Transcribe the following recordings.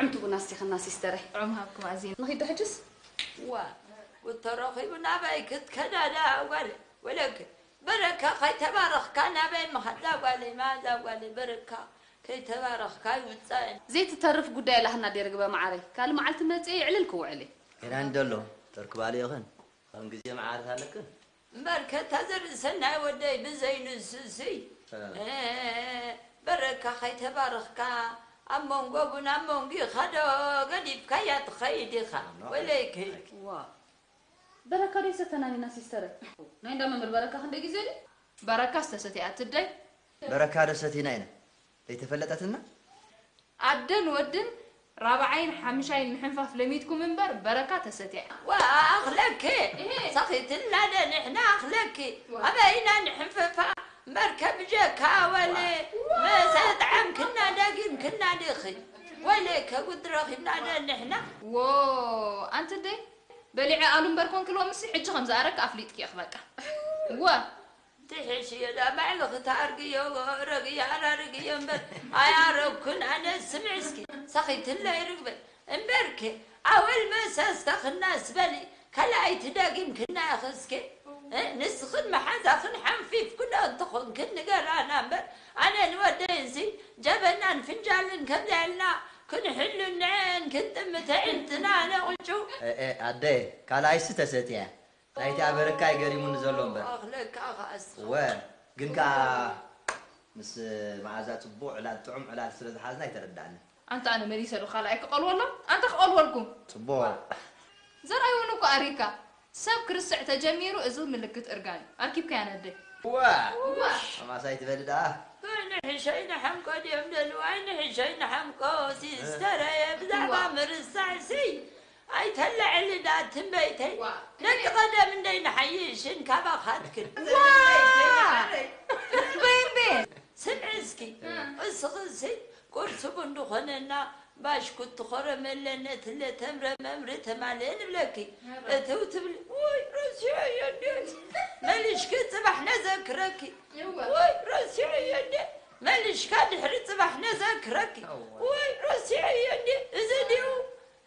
ጥዑምቲ ቡና ስቲኽና ሲስተረይ። ጥዑም ሃብኩም ኣዚና። ንኺድ ዶ ሕጅስ? ዋ፣ ተረኺቡ ናበይ ክትከዳ ዳ ጓል ወለክ? በረካ ከይተባረኽካ ናበይ ምኻድ ዛ ጓለይ፣ ማዛ ጓለይ በረካ ከይተባረኽካ ይውፃእ። ዘይትተርፍ ጉዳይ ላህና ዴርግበ መዓረይ። ካልእ መዓልቲ መፅየ ይዕልል ክውዕል እየ። ገና እንደሎ ተርክባሉ ኢኽን። ከም ግዜ መዓርት ኣለክን። እምበር ከታ ዘርኢ ሰናይ ወደይ ብዘይ ንስሲ። እ። እ፣ በረካ ከይተባረኽካ ኣብ መንጎ ቡን ኣብ መንጎ ኢኻ ዶ ገዲፍካያ ትኸይድ ኢኻ? ኖ። ወለይከይ። ዋ። በረካ ዶ ይሰተናኒና ሲስተረ? ናይ እንዳ መምህር በረካ ክንደይ ግዜ ድዩ? በረካ ዝተሰትያ ትደይ? በረካ ዶ ሰቲና ኢና? ዘይተፈለጠትና? ኣደን ወድን ራብዓይን ሓምሻይን ምሕንፋፍ ለሚድኩም እምበር በረካ ተሰትያ። ዋ፣ ኣኽለኪ። እሄ። ሰኺትልና ደ ንሕና ኣኽለኪ። ዋ። ኣበይና ንሕንፍፋ እምበር ከብጀካ ወለ ዋ። መሰ ጥዓምክና ደጊምክና ዲኺ? ወለ ከጉድ ረኺብና ደ ንሕና? ዎ፣ ኣንቲ ደይ በሊዐ ኣሉ እምበር ኮንክልዎ ምሲ ሕጂ ከም ዝኣረክ ኣፍሊጥኪ ኢኽ በቃ። ወ። ትሕሽ እየ ዳ ባዕልኺ ተኣርግዮ ረግዮ ኣራርግዮ እምበር ኣያረግኩን ኣነ። ስምዒ እስኪ ሰኺትለይ ርግበ እምበርኪ ኣወል መሰስተኽና ስበሊ ካልኣይቲ ደጊምክና ኢኺ እስኪ። እ፣ ንስኽን መሓዛኽን ሓንፊፍክን እንተኾንክን ንገራና እምበር ኣነ ንወደይ እዚ ጀበናን ፍንጃልን ከምዚኣልና ክንሕሉ ንዕን ክንጥምት ኣዒንትና ነቑጩ። እ፣ እ፣ ኣደ ካልኣይሲ ተሰትያ። ናይቲ ኣበረካ ይገሪሙኒ ዘሎ እምበር። ኣኽለካ ኸኣስ። ወ፣ ግን ከኣ ምስ መኣዛ ጽቡቕ ዕላል፣ ጥዑም ዕላል ስለ ዝሓዝና ኣይተረድኣንን። ኣንታ ኣነ መሊሰ ዶ ካልኣይ ክቐልወሎም? ኣንታ ክቐልወልኩም። ጽቡቕ። ዘርኣይ እውን እኮ ኣሪካ። ሰብ ክርስዕ ተጀሚሩ እዚ ምልክት እርጋን እዩ። ኣርኪብካያ ነደይ። ዋ! ዋ! ኣማሳይ ትበሊ ደኣ። ንሕሸይ ንሓምቆ ድዮም ደልዋይ? ንሕሸይ ንሓምቆ ሲስተረየ ብዛዕባ ዋ! ምርሳዕሲ። ኣይተለዕሊ ዳ ትንበይተይ። ዋ። ነቲ ቀደም እንደይ ንሓይሽን ካባኻትክን። ዋ! በይንቤ። ስምዒ እስኪ፣ እ። እስኽሲ ቁርሲ ቡን ዝኾነና ባሽኩቲ ኾረመለ ነትለ ተምረ መምሪ ተማለ ንብለኪ። ኧረ። እትው ትብሊ፣ ውይ፣ ረሲዐዮ እንዴ? መሊሽኪ ጽባሕ ነዘክረኪ። እወ። ውይ፣ ረሲዐዮ እንዴ? መሊሽካ ድሕሪ ጽባሕ ነዘክረኪ። እወ። ውይ፣ ረሲዐዮ እንዴ? እዚ ድዩ?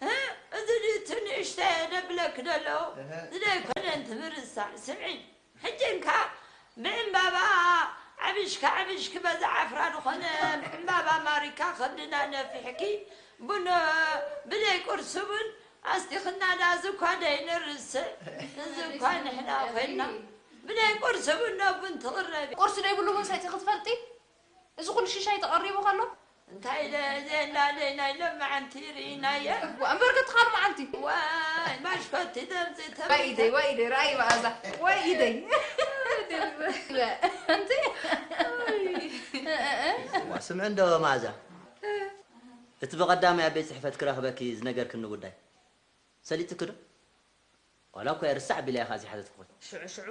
እ? እዚ ድዩ እቲ ንእሽተይ ደብለኪ ደሎ? እህ። እዚ ደይኮነን ትምርሳዕ። ስምዒ፣ ሕጂ እንካ ብዕምባባ ዓብሽኪ፣ ዓብሽኪ በዛ ዓፍራ ዝኾነ ብዕምባባ ማሪካ ከብድና ነፊሕኪ፣ ቡን ብደይ ቁርሲ ቡን ኣስቲኽና ዳ ዝኳ ደይንርስዕ። እዚ እኳ ንሕና ኮይና ብደይ ቁርሲ ቡን ዶ ቡን ትቕረቢ? ቁርሲ ደይብሉ ቡን ሰቲኺ ትፈልጢ? እዚ ኩሉ ሽሻይ ተቐሪቡ ከሎ? እንታይ ኢለ እዚኤን ዳለይ ናይ ሎማዓንቲ ርኢናየ። ዋ፣ እምበር ከ ትኻል መዓልቲ? ዋይ፣ ማሽኮቲ ደምፂ ወይ ኢደይ፣ ተመልከት። ወይ ኢደይ፣ ረኣይ መኣዛ። ወይ ኢደይ። ኣንቲ? ዋ፣ ስምዒ እንዶ መኣዛ። እቲ ብቐዳማይ ኣብ ቤት ጽሕፈት ክረኽበኪ ዝነገርክኒ ጉዳይ ሰሊጥኪ ዶ? ዋላ እኮ የርሳዕ ቢላ ኢኻ ዘይሓተትኩ። ሽዑ፣ ሽዑ፣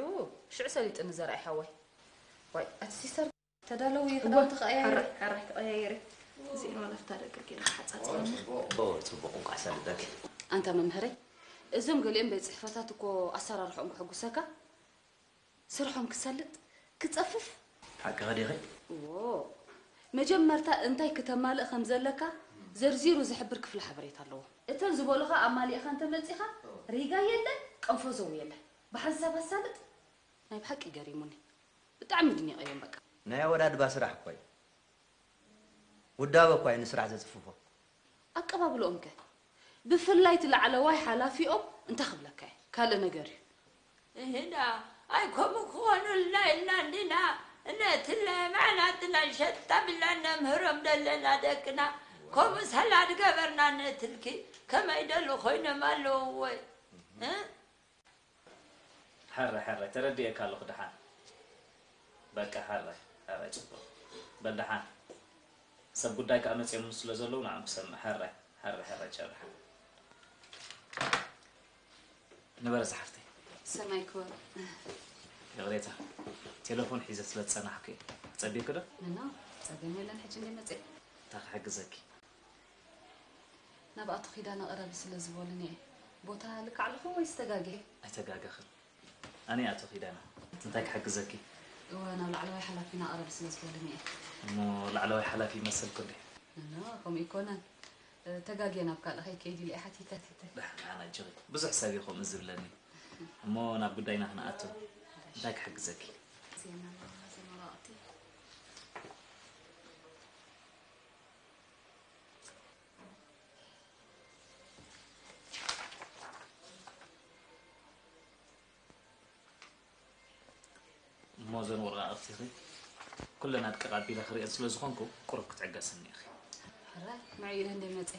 ሽዑ ሰሊጥኒ ዘርኣይ ሓወይ። ዋይ፣ ኣቲ ሲስተር ተዳለዊ እዋ፣ ክዳውንቲ ክቐያየሪ። ሕራይ፣ ሕራይ ክቐያየሪ። እዚኤን ዋላ ፍታ ደቅር ገይረ ክሓጻጽበኒ። ኦ፣ ጽቡቕ፣ እንቋዕ ሰልጠኪ። ኣንታ መምህረይ፣ እዞም ገሊኦም ቤት ጽሕፈታት እኮ ኣሰራርሖም ክሕጉሰካ፣ ስርሖም ክሰልጥ፣ ክጸፍፍ። ሓቅኺ ዲኺ? እዎ፣ መጀመርታ እንታይ ክተማልእ ከም ዘለካ ዘርዚሩ ዝሕብር ክፍሊ ሓበሬታ ኣለዎ። እተን ዝበሉኻ ኣማሊእኻ እንተመጺኻ፣ ሪጋ የለ፣ ቀንፎ ዘው የለ። ብሓንሳብ ኣሳልጥ፣ ናይ ብሓቂ ገሪሙኒ። ብጣዕሚ ድኒቐዮም በቃ። ናይ ኣወዳድባ ስራሕ እኮ እዩ። ውዳበ እኳ እዩ ንስራሕ ዘጽፍፎ። ኣቀባብልኦም ከ? ብፍላይ እቲ ላዕለዋይ ሓላፊኦም እንታይ ክብለካ እዩ? ካልእ ነገር እዩ። እህዳ፣ ኣይ ከምኡ ክኾኑልና ኢልና እንዲና፣ እነትለ ማዕናትና ሸጣ ብላ ነምህሮም ደለና ደቅና፣ ከምኡ ሰላድ ገበርና ነትልኪ፣ ከመይ ደሉ ኮይኖም ኣለዉ ወይ? እ? ሕረ፣ ሕረ፣ ተረዲኤካ ኣለኹ ደሓን። በቃ፣ ሕረ፣ ሕረ፣ ጽቡቕ። በል ደሓን። ሰብ ጉዳይ ከኣ መጺኦም ስለ ዘለዉ ንዕኦም ክሰምዕ። ሕረ፣ ሕረ፣ ሕረ፣ ጨርሓ። ንበረ ዝሓፍተይ። ሰማይ ክወር። ይቕሬታ። ቴሌፎን ሒዘ ስለ ዝጸናሕኩ እየ። ጸቢኩ ዶ? ምና፣ ጸገም የለን፣ ሕጂ እንደ መጽእ። እንታይ ክሕግዘኪ? ናብ ኣቶ ኪዳነ ቅረቢ ስለ ዝበሉኒ እየ። ቦታ ልክዕ ኣለኹ ወይስ ተጋግየ? ኣይተጋገኽን። ኣነ ኣቶ ኪዳነ፣ እንታይ ክሕግዘኪ? እወ፣ ናብ ላዕለዋይ ሓላፊና ቅረቢ ስለ ዝበሉኒ እየ። እሞ ላዕለዋይ ሓላፊ ይመሰልኩ እንዴ? ኖ፣ ከምኡ ኣይኮነን። ተጋግየ ናብ ካልእ ከይከይድ ኢለ እየ ሓቲተ። ደሓን፣ ደሓን፣ ኣጆኺ። ብዙሕ ሰብ እዩ ከምኡ ዝብለኒ። እሞ ናብ ጉዳይና ክንኣቱ። እንታይ ክሕግዘኪ? ዜና፣ ዜና ወረቐቲ። እሞ እዘን ወረቓቕቲኺ ኩለን ኣድቂቕ ኣቢለ ክርእየን ስለ ዝኾንኩ፣ ቁሩብ ክትዕገስኒ ኢኺ። ሕራይ፣ ንዕኡ ኢለ እንደ መጸ።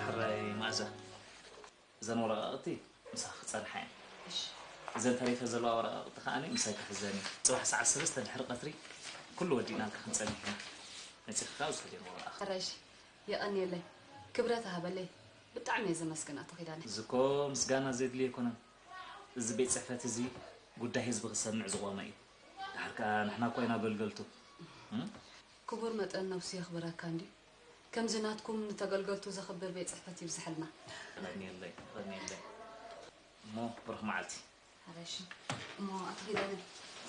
ሕራይ መኣዛ፣ እዘን ወረቓቕቲ ምሳኺ ክጸንሓ እየን። እሺ። እዘን ተሪፈ ዘለዋ ወረቓቕቲ ከኣ ምሳይ ክሕዘን እየን። ጽባሕ ሰዓት ሰለስተ ድሕሪ ቀትሪ ኩሉ ወዲእናልካ ክንጸንሕ ኢና። መጺኺ ከኣ ውሰድየን ወረቓቕቲ። ሕራይ እሺ። የቐንየለይ። ክብረት ሃበለይ። ብጣዕሚ እየ ዘመስግን ኣቶ ኪዳነ። እዚ እኮ ምስጋና ዘድልዮ ኣይኮነን። እዚ ቤት ጽሕፈት እዚ ጉዳይ ህዝቢ ክሰምዕ ዝቖመ እዩ። ድሓር ከኣ ንሕና እኮ ኢና ኣገልገልቱ። እም? ክቡር መጠን ነብሱ የኽብረካ እንድዩ። ከምዚ ናትኩም ንተገልገልቱ ዘኽብር ቤት ጽሕፈት ይብዝሐልና። የቐንየለይ፣ የቐንየለይ። እሞ ብሩኽ መዓልቲ። ሕራይ እሺ። እሞ ኣቶ ኪዳነ፣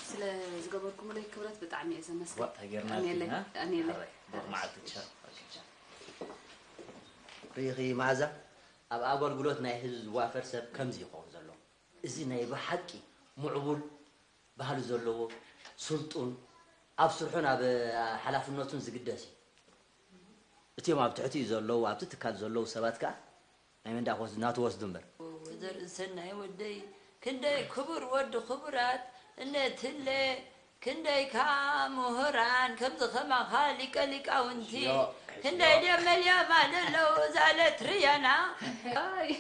ስለ ዝገበርኩምለይ ክብረት ብጣዕሚ እየ ዘመስግን። ዋእ፣ እንታይ ጌርና የቐንየለይ፣ ኢልና? የቐንየለይ። ሕራይ፣ ብሩኽ መዓልቲ፣ ቸር። ኦኬ፣ ቸር። ርኢኺ መኣዛ፣ ኣብ ኣገልግሎት ናይ ህዝቢ ዝዋፈር ሰብ ከምዚ ይኸውን ዘሎ። እዚ ናይ ብሓቂ ምዕቡል ባህሊ ዘለዎ፣ ስልጡን፣ ኣብ ስርሑን ኣብ ሓላፍነቱን ዝግደስ እዩ። እቲኦም ኣብ ትሕቲኡ ዘለዉ፣ ኣብቲ ትካል ዘለዉ ሰባት ከኣ ናይ መንዳ ክወስዱ፣ ናቱ ወስዱ እምበር። ዘርእሰናይ ወደይ፣ ክንደይ ክቡር ወዲ ክቡራት፣ እነ ትለ፣ ክንደይ ከኣ ምሁራን፣ ከምዚ ከማኻ ሊቀ ሊቃውንቲ፣ ዮ፣ ክንደይ ዮ። ድዮም መሊኦም ኣለዉ፣ እዛ ለትርያና። ኣይ፣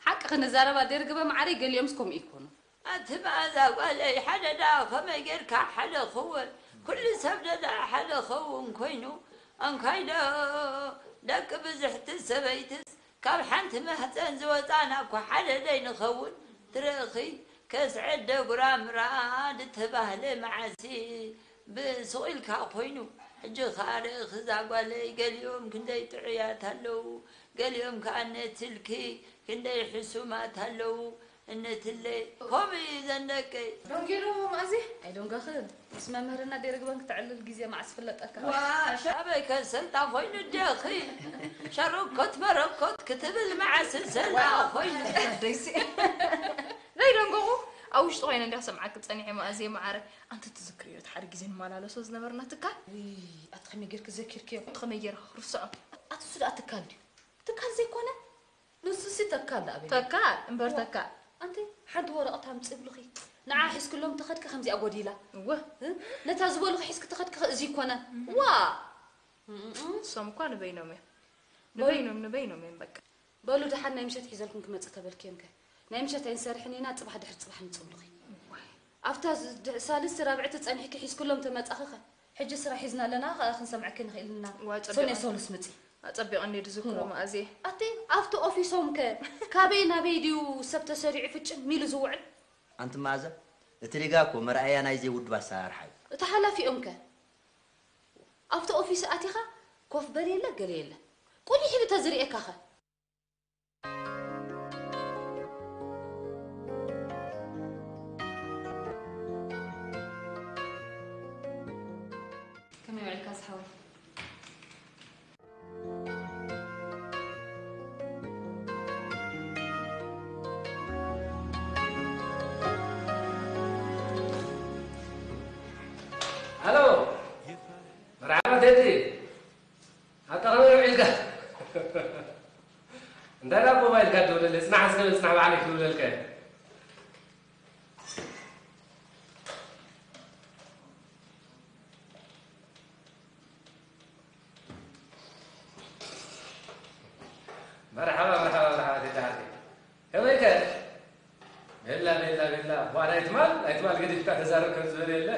ሓቂ ክንዛረባ ደርግበ መዓረይ ገሊኦምስ ከምኡ ይኮኑ። ኣቲ መኣዛ ጓለይ፣ ሓደ ደኣ ከመይ ጌርካ ሓደ ክውን? ኩሉ ሰብ ደኣ ሓደ ክውን ኮይኑ፣ እንኳይ ዶ ደቂ ብዝሕቲ ሰበይትስ ካብ ሓንቲ ማህፀን ዝወፃና እኮ ሓደ ደይንኸውን። ትርእኺ፣ ከስዐደ ጉራምራ ድተባህለ መዓሲ ብስቕ ኢልካ ኮይኑ። ሕጂ ኸኣ ርእኺ እዛ ጓለይ፣ ገሊኦም ክንደይ ጥዑያት ኣለዉ፣ ገሊኦም ከኣ ነቲ ስልኪ ክንደይ ሕሱማት ኣለዉ። እነትለይ፣ ከምኡ እዩ ዘን ደቀይ። ደንጊሩ መኣዚ? ኣይደንገኽን። ምስ መምህርና ደርግበን ክተዕልል ግዜ መዓስ ፍለጠካ? ዋ፣ ሻበይ ከሰልጣ ኮይኑ ደኺ። ሸረኮት መረኮት ክትብል መዓስ ሰላ ኮይኑ። ደይሲ። ዘይደንገኹ፣ ኣብ ውሽጢ ኮይነ እንዲያ ሰምዓኪ ጸኒሐ መኣዚ መዓረ። ኣንቲ ትዝክርዮ እቲ ሓደ ግዜ ንመላለሶ ዝነበርና ትካል? ውይ፣ ኣቲ ከመይ ጌርኪ ዘኪርክዮ? ከመይ ጌርካ ክርስዖ? ኣቲ እሱ ደኣ ትካል ድዩ? ትካል ዘይኮነ? ንሱሲ ተካል ደኣ በይኑ። ተካል፣ እምበር ዋ፣ ተካል። ኣንቲ ሓንቲ ወረቐት ኣምጽእ ብልኺ። ንዓ ሒዝክሎም ተኸድኪ ከምዚኣ ጎዲላ። እወ። እ? ነታ ዝበሉኺ ሒዝኪ ተኸድኪ እዚ ይኮነ። እም። ዋ! እም፣ እም፣ እም። እሶም እኳ ንበይኖም እዮም። በሉ። ንበይኖም፣ ንበይኖም እዮም በቃ። በሉ ደሓን ናይ ምሸት ሒዘልኩም ክመጽእ ተበልክዮም ከ። ናይ ምሸት ኣይንሰርሕን ኢና፣ ጽባሕ ድሕሪ ጽባሕ ንጽብሉኺ። እዋይ። ኣብታ ዝ-፣ ድ-፣ ሳልስቲ ራብዕቲ ጸኒሕኪ ሒዝክሎም ተመጻኺ ከ። ሕጂ ስራሕ ሒዝና ኣለና፣ ከ-፣ ክንሰምዐኪ ንኽእል ኢና። እዋ፣ ጸቢቑ። ሰኔ ሰሉስ ምጺ። ኣጸቢቐኒ ድዝክሮ እሞ። መኣዝየ። ኣቲ፣ ኣብቲ ኦፊሶም ከ ካበይ ናበይ ድዩ ሰብ ተሰሪዑ ፍጭም ኢሉ ዝውዕል? ኣንቲ መኣዛ፣ እቲ ሪጋ እኮ መርኣያ ናይ ዘይውድብ ኣሰራርሓ እዩ። እቲ ሓላፊኦም ከ? ኣብቲ ኦፊስ ኣቲኻ ኮፍ በል የለ ገለ የለ። ቁሊሕ ኢሉ ተዝርእየካ ከ? ከመይ ውዒልካ ዝሓወይ? ሃሎ፣ መርሓባ ቴዲ። ኣታ ከመይ ውዒልካ? እንታይ ደኣ ሞባይልካ ትደውለለይ? ጽናሕ እስከ ጽናሕ ባዕለይ ክድውለልካ እየ። መርሓባ፣ መርሓባ፣ መርሓባ፣ ቴዲ ዓርከይ። ከመይከ? ቤላ፣ ቤላ፣ ቤላ። ዋ፣ ናይ ትማል፣ ናይ ትማል ገዲፍካ ተዛረብ ከም ዝበለ የለ።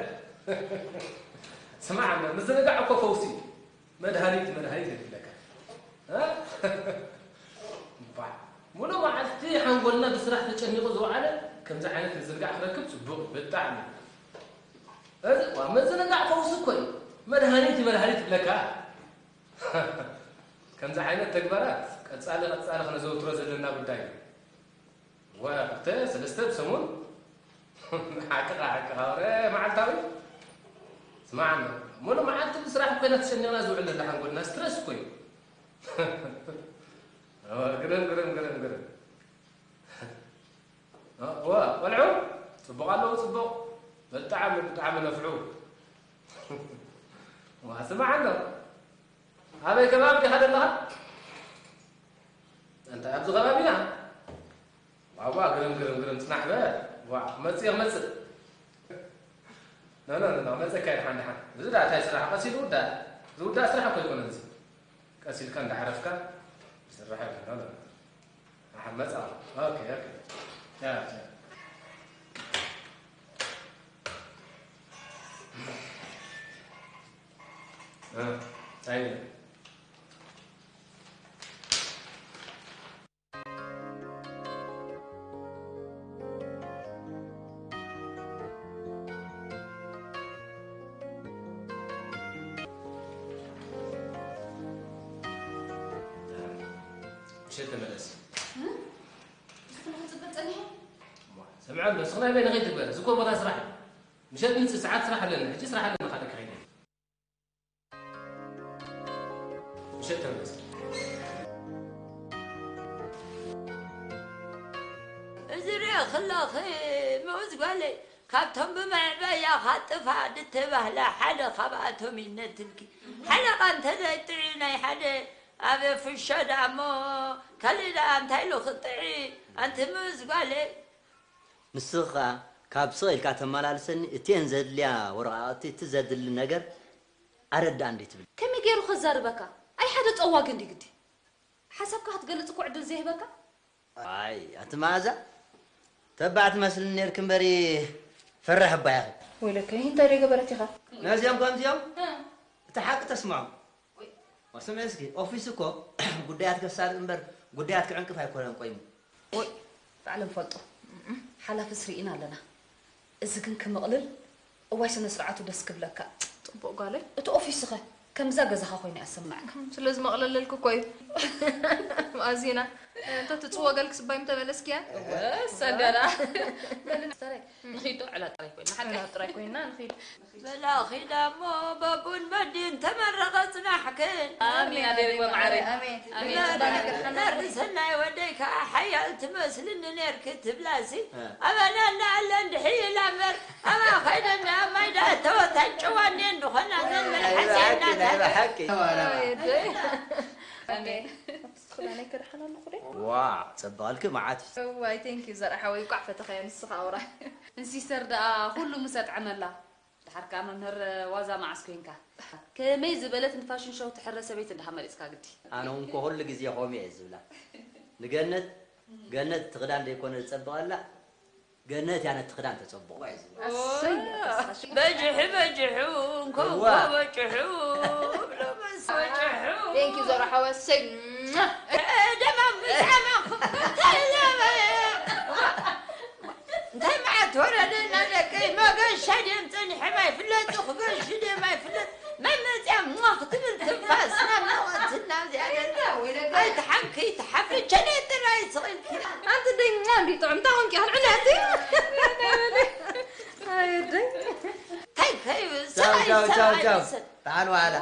ስማዕ፣ ምዝንጋዕ እኮ ፈውሲ እዩ። መድሃኒት፣ መድሃኒት የድለካ። እ? ከምዚ ዓይነት ምዝንጋዕ ክረክብ ጽቡቕ እዩ፣ ብጣዕሚ። እዚ ዋ፣ ምዝንጋዕ ፈውሲ እኮ እዩ። መድሃኒት እዩ፣ መድሃኒት ይብለካ። ከምዚ ዓይነት ተግባራት ቀጻሊ፣ ቀጻሊ ክነዘውትሮ ዘለና ጉዳይ እዩ። ወ-፣ ክልተ፣ ሰለስተ ብሰሙን። ሓቅኻ፣ ሓቅኻ። ወረ መዓልታዊ። ስማዕ፣ ሙሉ መዓልቲ ብስራሕ ኮይና ተሸኒቕና ዝውዕል ዘለና ሓንጎልና ስትረስ እኮ እዩ። ግርም፣ ግርም፣ ግርም፣ ግርም። ዋ፣ ቆልዑ፣ ጽቡቕ ኣለዉ፣ ጽቡቕ። ብጣዕሚ፣ ብጣዕሚ ነፍዑ። ዋ፣ ስማዕ ኣሎ። ኣበይ ከባቢ ዲኻ ዘለኻ? ኣንታ ኣብዚ ከባቢና? ዋ፣ ዋ፣ ግርም፣ ግርም፣ ግርም፣ ጽናሕ በል። ዋ፣ ክመጽእ እየ፣ ክመጽእ። ኖ፣ ኖ፣ ኖ፣ ኖ፣ ክመጸካ እየ፣ ደሓን፣ ደሓን። እዚ ደኣ እንታይ ስራሕ? ቀስ ኢሉ ውዳእ። ዝውዳእ ስራሕ እኮ ኣይኮነን እዚ። ቀስ ኢልካ እንዳዕረፍካ ዝስራሕ እዩ። ኖ፣ ኖ፣ ኖ። ኣሕ፣ መጻ። ኦኬ፣ ኦኬ። ቻው፣ ቻው። እ፣ ታይ? ምሸት ተመለስ። እ? እዚ ኩሉ ክጽበ ጸኒሐ? እሞ፣ ስምዐ ኣሎ፣ ንስኺ ናይ በይንኺ ትግበር። እዚ እኮ ቦታ ስራሕ እዩ። ምሸት ምጽእ፣ ሰዓት ስራሕ ኣለና። ሕጂ ስራሕ ኣለና፣ ካልእ ክኸይድ። ምሸት ተመለስ። እዚ ርኢኺ ኣለኺ፣ ምኡዝ ጓለይ፣ ካብቶም ብመዕበያኻ ጥፋ ድተባህለ ሓደ ካብኣቶም ይነትልኪ። ሓለቓ እንተ ዘይጥዒ ናይ ሓደ ኣብ ፍሾ ደኣ እሞ፣ ካልእ ደኣ እንታይ ኢሉ ክጥዒ? ኣንቲ ምኡዝ ጓለይ። ንስኺ ኸኣ ካብ ስቕ ኢልካ ተመላልሰኒ፣ እተን ዘድልያ ወረቓቕቲ፣ እቲ ዘድሊ ነገር ኣረድኣኒ እንዴ ትብል? ከመይ ገይሩ ከዛርበካ? ኣይ ሓደ ጸዋግ እንዲ ግዲ። ሓሳብካ ክትገልጽ እኮ ዕድል ዘይህበካ? ኣይ፣ ኣቲ መኣዛ፣ ተባዕ ትመስልኒ ነርኪ እምበሪ፣ ፈራሕ እባ ኢኺ። ወይለከ፣ እንታይ ደይ ገበረት ኢኻ? ነዚኦም ከምዚኦም፣ እ። እቲ ሓቂ ተስምዖም። ወይ። ስምዒ እስኪ፣ ኦፊስ እኮ ጉዳያት ከሳልጥ እምበር ጉዳያት ክዕንቅፍ ኣይኮነን ቆይሙ። ወይ፣ ባዕሎም ፈልጦ። ሓላፍስ ርኢና ኣለና። እዚ ግን ክምቕልል፣ እዋይ ስነ ስርዓቱ ደስ ክብለካ። ጽቡቕ ጓለይ። እቲ ኦፊስኸ ከምዛ ገዛኻ ኮይኑ እያ ዝስምዓካ። ስለ ዝመቕለለልኩ እኮ እዩ። መኣዚና፣ እንተ ትጽወገልክ ስባይ ምተመለስክያ? እወ፣ ሰገራ። በል፣ ንኺድ ዶ ዕላ ጥራይ ኮይና፣ ሓቀይ? ዕላ ጥራይ ኮይና ንኺድ። በላ ኺዳ እሞ በቡን በዲን ተመረቐ ጽናሕክን። ኣሜን፣ ኣሜን፣ ኣደይ፣ ኣደይ፣ ወመዓረይ። ኣሜን። ኣሜን። በላ ጽባሕ ገርሓና። ናርዲ ሰናይ ወደይ ከኣ ሓያል ትመስልኒ ኔርኪ ትብላሲ። እ። ኣባና እናኣለ እንድሕይ ኢላ እምበር፣ ኣባ ኸይደ እንዳ ማይ ደኣ እተወታ ጨዋኔ እንድኾና ዘንበል ናይ ሓሴና ብሓቂ፣ ናይ ታዲያ። ብሓቂ። ኣይ፣ ኣደይ። ኣሜን። ስኽላ ናይ ከድሓና ኣለኹ ዶ? ዋ፣ ጸብቐልኪ መዓት። እዋይ፣ ቴንክ ዩ ዘርዓ ሓወይ፣ ቋዕ ፈተኸዮ ንስኻ ኣውራ። ንሲስተር ደኣ ኩሉ ምስ ኣጥዐመላ። ደሓር ከኣ መምህር ዋዛ መዓስ ኮንካ? ከመይ ዝበለት ንፋሽን ሾው ትሕረ ሰበይቲ እንድኻ መሪጽካ ግዲ። ኣነ እውን እኮ ኩሉ ግዜ ከምኡ እየ ዝብላ። ንገነት፣ ገነት እቲ ክዳን ዘይኮነ ዝጸብቐላ፣ ገነት እያ ነቲ ክዳን ተጸብቖ እየ ዝብላ። ኣሰይ፣ ኣሰይ። በጅሑ፣ በጅሑ፣ እንኮ፣ እዋ። እንኮ በጅሑ፣ ብሎ መስ-፣ በጅሑ። ቴንክ ዩ ዘርዓ ሓወይ፣ ኣሰይ። ደማ ብጣዕሚ እንታይ ለበ-፣ እንታይ መዓት ወረደና ደቀይ? መገሻ ድዮም ጸኒሖም ኣይፍለጡ፣ ክገሹ ድዮም ኣይፍለጥ። መመጽያ ሟ ክትብል ትንፋስ ናብ ነቐትና እዚኣ ደላ። ኣይትሓንኪ፣ ኣይትሓፍሪ፣ ቸነይ ጥራይ ስቕ ኢልኪ። ኣንቲ ደይ ሟ እንዲ ጥዑም፣ እንታይ ኮንኪ? ኣልዕሊ ኣቲ። ኣይ ደይ። እንታይ ከይብል፣ ቻው፣ ሰብኣይ፣ ቻው፣ ቻው፣ ሰብኣይ ቻው። ይሰ-፣ ደሓን ዋላ።